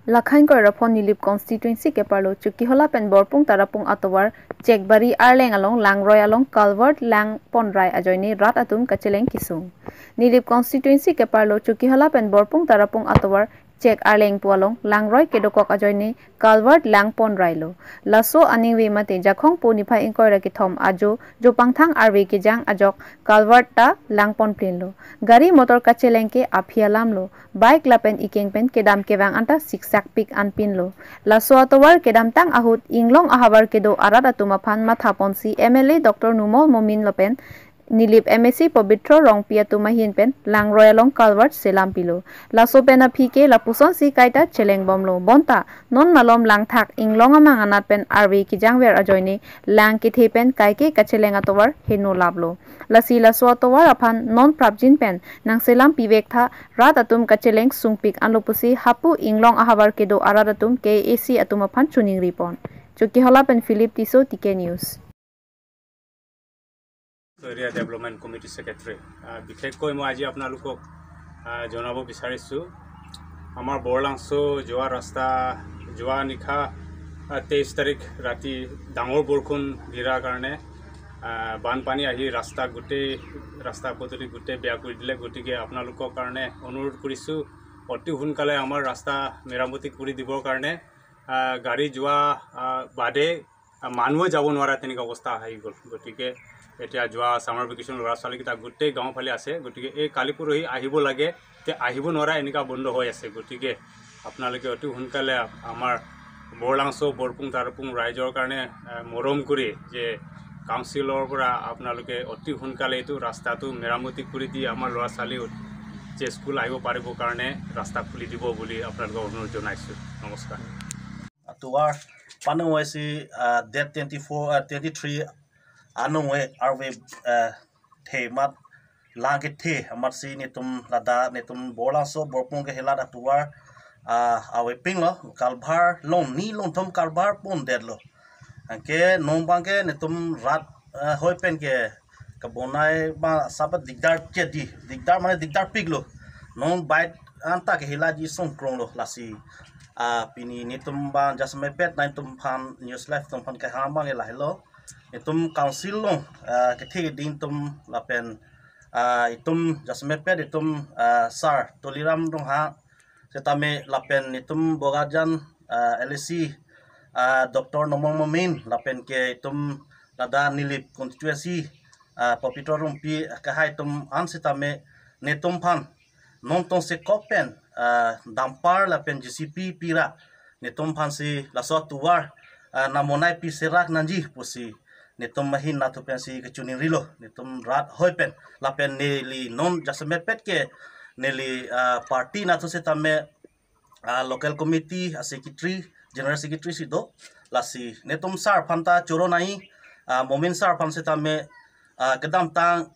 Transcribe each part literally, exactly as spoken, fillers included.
Lakhain Koiraphon Nilip constituency keparlo Chokihola pen Borpung Tarapung atovar Chekbari arleng along langroi along culvert lang ponrai ajoine rat atum kacheleng kesung. Nilip constituency keparlo Chokihola pen Borpung Tarapung atovar Chek arleng pu along langroi kedokok ajoine culvert lang ponrailo. Laso aningve mate Jakhong pu niphai ingkoi ra kethom ajo Jopangthang arve kejang ajok culvert ta lang ponplinlo. Gari motor kacheleng ke aphi alamlo. Bike lapen ikeng pen kedam kevang anta siksak pik anpinlo. Laso atovar kedamtang ahut inglong ahavar kedo arat atum aphan mathaponsi M L A Doctor Numal Momin lapen Nilip M A C Pobitro Rongpi atum ahin pen langroi along culvert selam pilo. Laso pen aphi ke lapusonsi kaita cheleng bomlo. Bonta non malom langthak inglong amang anat pen arve kejangver ajoine lang kethe pen kaike kacheleng atovar heno laplo. Lasi laso atovar aphan non prapjin pen nangselam pivek tha, rat atum kacheleng sungpik anlo pusi hapu inglong ahavar kedo arat atum K A C atum aphan choningripon. Chokihola pen Philip Tisso, T K News. Area development committee secretary. আহ, বিশেষকৈ মই আজি আপোনালোকক, আহ, জনাব বিচাৰিছোঁ, আমাৰ বৰলাংচ' যোৱা ৰাস্তা যোৱা নিশা, আহ, তেইছ তাৰিখ ৰাতি ডাঙৰ বৰষুণ দিয়াৰ কাৰণে, আহ, বানপানী আহি ৰাস্তা গোটেই, ৰাস্তা পদূলি গোটেই বেয়া কৰি দিলে। গতিকে আপোনালোকৰ কাৰণে অনুৰোধ কৰিছোঁ, অতি সোনকালে আমাৰ ৰাস্তা মেৰামতি কৰি দিবৰ কাৰণে। আহ, গাড়ী যোৱা, আহ, বাদে, আহ, মানুহে যাব নোৱাৰা তেনেকুৱা অৱস্থা আহি গ'ল। গতিকে এতিয়া যোৱা ছামাৰ ভেকেশ্যন ল'ৰা ছোৱালীকেইটা গোটেই গাঁও ফালে আছে। গতিকে এই কালি পৰহি আহিব লাগে, এতিয়া আহিব নোৱাৰা, এনেকুৱা বন্ধ হৈ আছে। গতিকে আপোনালোকে অতি সোনকালে আমাৰ বৰলাংচ' বৰপুং তাৰপুং ৰাইজৰ কাৰণে, আহ, মৰম কৰি যে কাউন্সিলৰ পৰা আপোনালোকে অতি সোনকালে এইটো ৰাস্তাটো মেৰামতি কৰি দি আমাৰ ল'ৰা ছোৱালী যে স্কুল আহিব পাৰিবৰ কাৰণে ৰাস্তা খুলি দিব বুলি আপোনালোকক অনুৰোধ জনাইছোঁ। নমস্কাৰ। Atovar panung wesi, ah, date twenty-four, ah, twenty-three anung we arve, ah, the mat lang kethe amatsi netum ladak netum bor langso borpung ke helat atovar, ah, ave pinglo, kalbar long ni long thom kalbar pondetlo. Anke non abang ke netum rat, ah, hoi pen ke kebonai ba sabat dikdar ke di, dikdar mane dikdar piklo. Non bike anta ke helaji songkronglo lasi. Ah, pini netum abang jasemet pet netum aphan News Live atum aphan kehang abang ke lahelo. Netum council along, ah, kethe keding atum lapen, ah, itum jasemet pet itum, ah, Sir Tuliram Ronghang setame lapen itum Bokajan, ah, L A C, ah, Doctor Numal Momin lapen ke itum ladak Nilip constituency, ah, Pobitro Rongpi kahai atum an setame netum aphan non tong sekok pen, ah, dumper lapen J C B pira netum aphansi laso atovar, ah, nang bonai pi serak nangji pusi netum ahin nathu pensi kechoningrilo, netum rat hoi pen lapen neli non jasemet pet ke neli, ah, party nathu setame, ah, local committee, ah, secretary, general secretary si do, lasi netum sir aphan ta choro nai, ah, Momin sir aphan setame, ah, kedamtang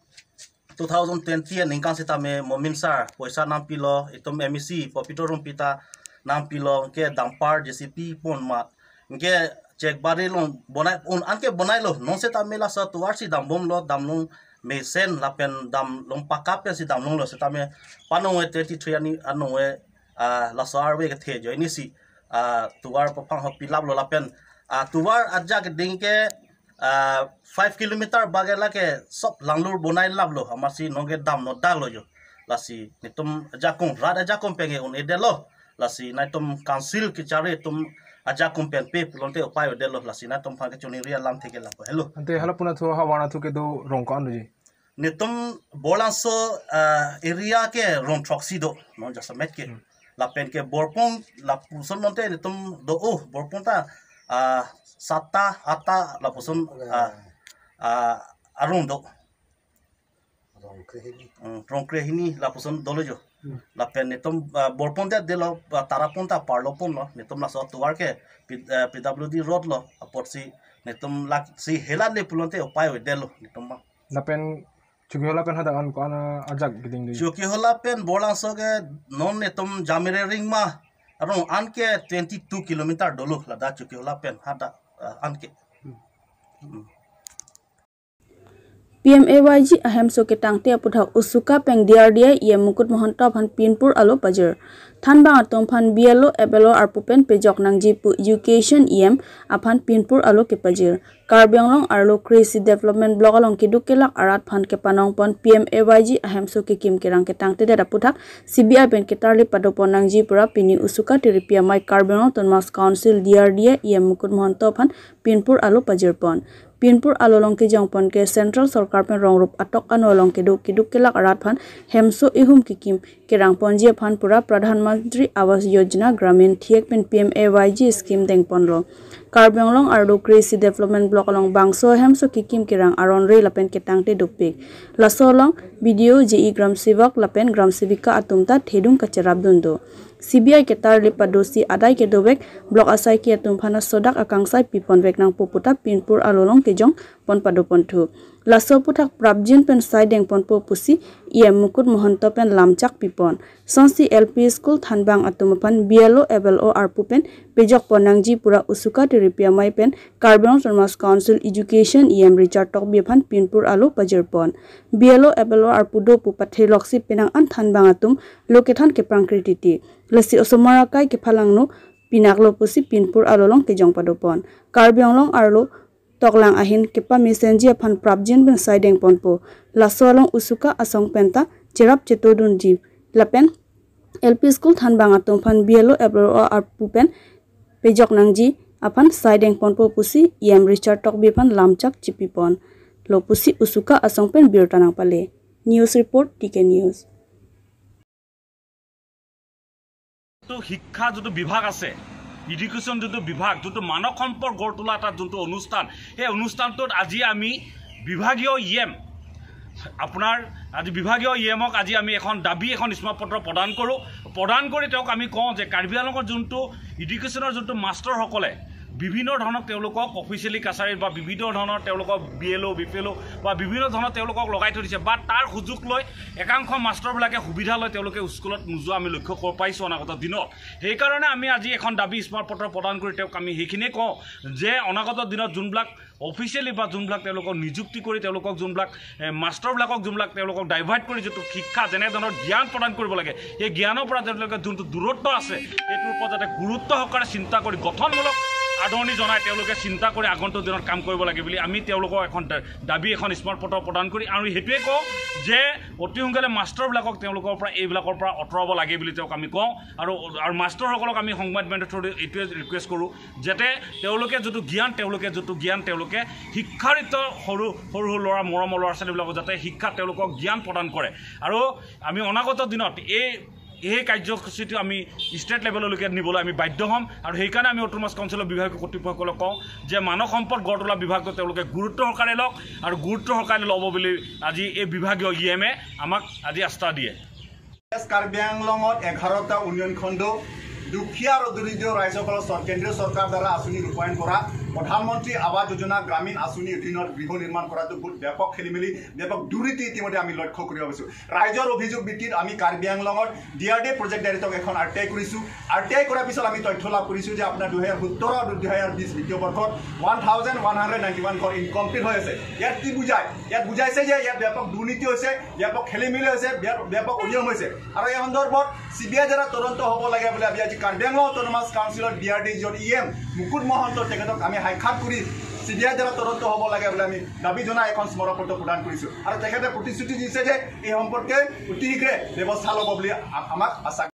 two thousand twenty aningkan setame Momin sir poisa nangpilo, itum M A C Pobitro Rongpi ta nangpilo, ke dumper J C B pon mat. Ke Chekbari along bonai un anke bonailo, non setame laso atovar si dambomlo, damlong mesen lapen damlong pakap pensi damlonglo setame panung we twenty-three ani anung we, ah, laso arve kethe ajoinesi, ah, tovar paphang ho pilaplo lapen, ah, tovar ajak keding ke, ah, five kilometer bage lake sop langlur bonai laplo, amatsi nonke dam no daklo jo. Lasi netum ajakong, rat ajakong pen ke un-edetlo. Lasi netum council kechari atum ajakong pen pe pulote upai avedetlo. Lasi netum aphan kechoningri alamthe ke lapu helo. Ante hala pu nathu havar nathu kedo rong ko-an doji? Netum bor langso, ah, area ke rong throksi do, non jasemet ke. Hmm. Lapen ke borpung lapuson lote netum do, oh, borpung ta, ah, sata, ata lapuson, ah, ah, arong do. Rong krehini. Hmm, rong krehini lapuson dolo jo. Hmm. Lapen netum, ah, borpung ta delo, ah, tarapung ta parlo ponlo. Netum laso atovar ke P-, ah, P W D road lo. Apotsi netum lak si helat le pulote upai avedetlo netum abang. Lapen Chokihola pen hadak an ko-an ajak keding doji? Chokihola pen bor langso ke non netum Jamire Ringma arong anke twenty-two kilometer dolo ladak Chokihola pen hadak, ah, anke. Hmm. P M A Y G ahemso ketangte aputhak Usuka pen D R D I E M Mukut Mahanta aphan pinpur alo pajir. Thanbang atum aphan B L O, F L O arpu pen pejok nangji pu Education E M aphan pinpur alo kepajir. Karbi Anglong arlo Krishi Development Block along keduk kelak arat aphan kepanong pon P M A Y G ahemso kekim kerang ketangtedet aputhak C B I pen ketarli padopon nangji pura pini Usuka Tiripi Amei Karbi Anglong Autonomous Council D R D A E M Mukut Mahanta aphan pinpur alo pajir pon. Pinpur alo along kejong pon ke Central Sorkar pen rongrup atok ano along keduk keduk kelak arat aphan hemso ihum kekim kerang ponji aphan pura Pradhan Mantri Awas Yojana Gramin thiek pen P M A Y G scheme deng ponlo. Karbi Anglong arlo Krishi Development Block along bangso hemso kekim kerang aron re lapen ketangte dopik. Laso along B D O, J E Gram Sevak lapen Gram Sevika atum ta thedung kacherap dun do. C B I ketarli padosi adai kedovek block asaiki atum aphan sodak akangsai pipon vek nangpo puta pinpur alo along kejong pon padopon thu. Laso aputhak prapjin pen sai deng ponpo pusi E M Mukut Mahanta pen lamchak pipon. Sonsi L P school Thanbang atum aphan B L O, F L O arpu pen pejok pon nangji pura Usuka Tiripi Amei pen Karbi Anglong Autonomous Council Education E M Richard Tokbi aphan pinpur alo pajir pon. B L O, F L O arpu do pu pathe loksi penang an Thanbang atum lo kethan keprang krititi. Lasi osomar akai kephalangno pinaklo pusi pinpur alo along kejong padopon. Karbi Anglong arlo toklang ahin kepamesenji aphan prapjin pen sai deng ponpo. Laso along Usuka asong pen ta cherap cheto dunji. Lapen L P school Thanbang atum aphan B L O, F L O arpu pen pejok nangji aphan sai deng ponpo pusi E M Richard Tokbi aphan lamchak chipi pon lo pusi Usuka asong pen birta nangpale. News report, T K News. তো শিক্ষা যিটো বিভাগ আছে, এডুকেশ্যন যিটো বিভাগ, যিটো মানৱ সম্পদ গঢ় তোলা এটা যোনটো অনুষ্ঠান, সেই অনুষ্ঠানটোত আজি আমি বিভাগীয় ই এম, আপোনাৰ আজি বিভাগীয় ই এমক আজি আমি এখন দাবী, এখন স্মাৰক পত্ৰ প্ৰদান কৰোঁ। প্ৰদান কৰি তেওঁক আমি কওঁ যে কাৰ্বি আংলঙৰ যোনটো এডুকেশ্যনৰ যোনটো মাষ্টৰসকলে বিভিন্ন ধৰণৰ তেওঁলোকক অফিচিয়েলি কাছাৰীত বা বিভিন্ন ধৰণৰ তেওঁলোকক বি এল অ', বি পি এল অ' বা বিভিন্ন ধৰণৰ তেওঁলোকক লগাই থৈ দিছে বা তাৰ সুযোগ লৈ একাংশ মাষ্টৰবিলাকে সুবিধা লয়, তেওঁলোকে স্কুলত নোযোৱা আমি লক্ষ্য কৰিব পাৰিছোঁ অনাগত দিনত। সেইকাৰণে আমি আজি এখন দাবী স্মাৰক পত্ৰ প্ৰদান কৰি তেওঁক আমি সেইখিনিয়ে কওঁ যে অনাগত দিনত যোনবিলাক অফিচিয়েলি বা যোনবিলাক তেওঁলোকক নিযুক্তি কৰি তেওঁলোকক যোনবিলাক এ, মাষ্টৰবিলাকক যোনবিলাক তেওঁলোকক ডাইভাৰ্ট কৰি যিটো শিক্ষা, যেনেধৰণৰ জ্ঞান প্ৰদান কৰিব লাগে, সেই জ্ঞানৰ পৰা তেওঁলোকে যোনটো দূৰত্ব আছে, সেইটোৰ ওপৰত যাতে গুৰুত্ব সহকাৰে চিন্তা কৰি গঠনমূলক আদৰণি জনাই তেওঁলোকে চিন্তা কৰি আগন্তুক দিনত কাম কৰিব লাগে বুলি আমি তেওঁলোকক এখন দা- দাবী, এখন স্মাৰক পত্ৰ প্ৰদান কৰি আৰু সেইটোৱে কওঁ যে অতি সোনকালে মাষ্টৰবিলাকক তেওঁলোকৰ পৰা, এইবিলাকৰ পৰা আঁতৰাব লাগে বুলি তেওঁক আমি কওঁ। আৰু আৰু মাষ্টৰসকলক আমি সংবাদ মাধ্যমৰ থ্ৰুদি এইটোৱে ৰিকুৱেষ্ট কৰোঁ যাতে তেওঁলোকে যিটো জ্ঞান, তেওঁলোকে যিটো জ্ঞান তেওঁলোকে শিক্ষাৰিত সৰু সৰু সৰু ল'ৰা, মৰমৰ ল'ৰা ছোৱালীবিলাকক যাতে শিক্ষা তেওঁলোকক জ্ঞান প্ৰদান কৰে। আৰু আমি অনাগত দিনত এই এই কাৰ্যসূচীটো আমি ষ্টেট লেভেললৈকে নিবলৈ আমি বাধ্য হ'ম। আৰু সেইকাৰণে আমি অট'নমাছ কাউন্সিলৰ বিভাগীয় কৰ্তৃপক্ষসকলক কওঁ যে মানৱ সম্পদ গঢ় তোলা বিভাগটো তেওঁলোকে গুৰুত্ব সহকাৰে লওক আৰু গুৰুত্ব সহকাৰে ল'ব বুলি আজি এই বিভাগীয় ই এম এ আমাক আজি আস্থা দিয়ে। ৱেষ্ট কাৰ্বি আংলঙত এঘাৰটা উন্নয়ন খণ্ড দুখীয়া আৰু দৰিদ্ৰ ৰাইজসকলৰ চৰ- কেন্দ্ৰীয় চৰকাৰৰ দ্বাৰা আঁচনি ৰূপায়ণ কৰা প্ৰধানমন্ত্ৰী আৱাস যোজনা গ্ৰামীণ আঁচনিৰ অধীনত গৃহ নিৰ্মাণ কৰাটো বহুত ব্যাপক খেলিমেলি, ব্যাপক দুৰ্নীতি ইতিমধ্যে আমি লক্ষ্য কৰিব পাৰিছোঁ। ৰাইজৰ অভিযোগ ভিত্তিত আমি কাৰ্বি আংলঙত ডি আৰ ডি এ প্ৰজেক্ট ডাইৰেক্টৰক এখন আৰ টি আই কৰিছোঁ। আৰ টি আই কৰাৰ পিছত আমি তথ্য লাভ কৰিছোঁ যে আপোনাৰ দুহেজাৰ সোতৰ আৰু দুহেজাৰ বিছ বিত্তীয় বৰ্ষত one thousand one hundred ninety one ঘৰ ইনকমপ্লিট হৈ আছে। ইয়াত কি বুজায়? ইয়াত বুজাইছে যে ইয়াত ব্যাপক দুৰ্নীতি হৈছে, ব্যাপক খেলিমেলি হৈছে, ব্যাপ- ব্যাপক অনিয়ম হৈছে। আৰু এই সন্দৰ্ভত চি বি আই দ্বাৰা তদন্ত হ'ব লাগে বুলি আমি আজি কাৰ্বি আংলং অট'নমাছ কাউন্সিলৰ ডি আৰ ডি এ জন ই এম মুকুট মহন্ত তেখেতক আমি সাক্ষাৎ কৰি চি বি আই দ্বাৰা তদন্ত হ'ব লাগে বুলি আমি দাবী জনাই এখন স্মাৰক পত্ৰ প্ৰদান কৰিছোঁ। আৰু তেখেতে প্ৰতিশ্ৰুতি দিছে যে এই সম্পৰ্কে অতি শীঘ্ৰে ব্যৱস্থা ল'ব বুলি আ- আমাক আশ্বাস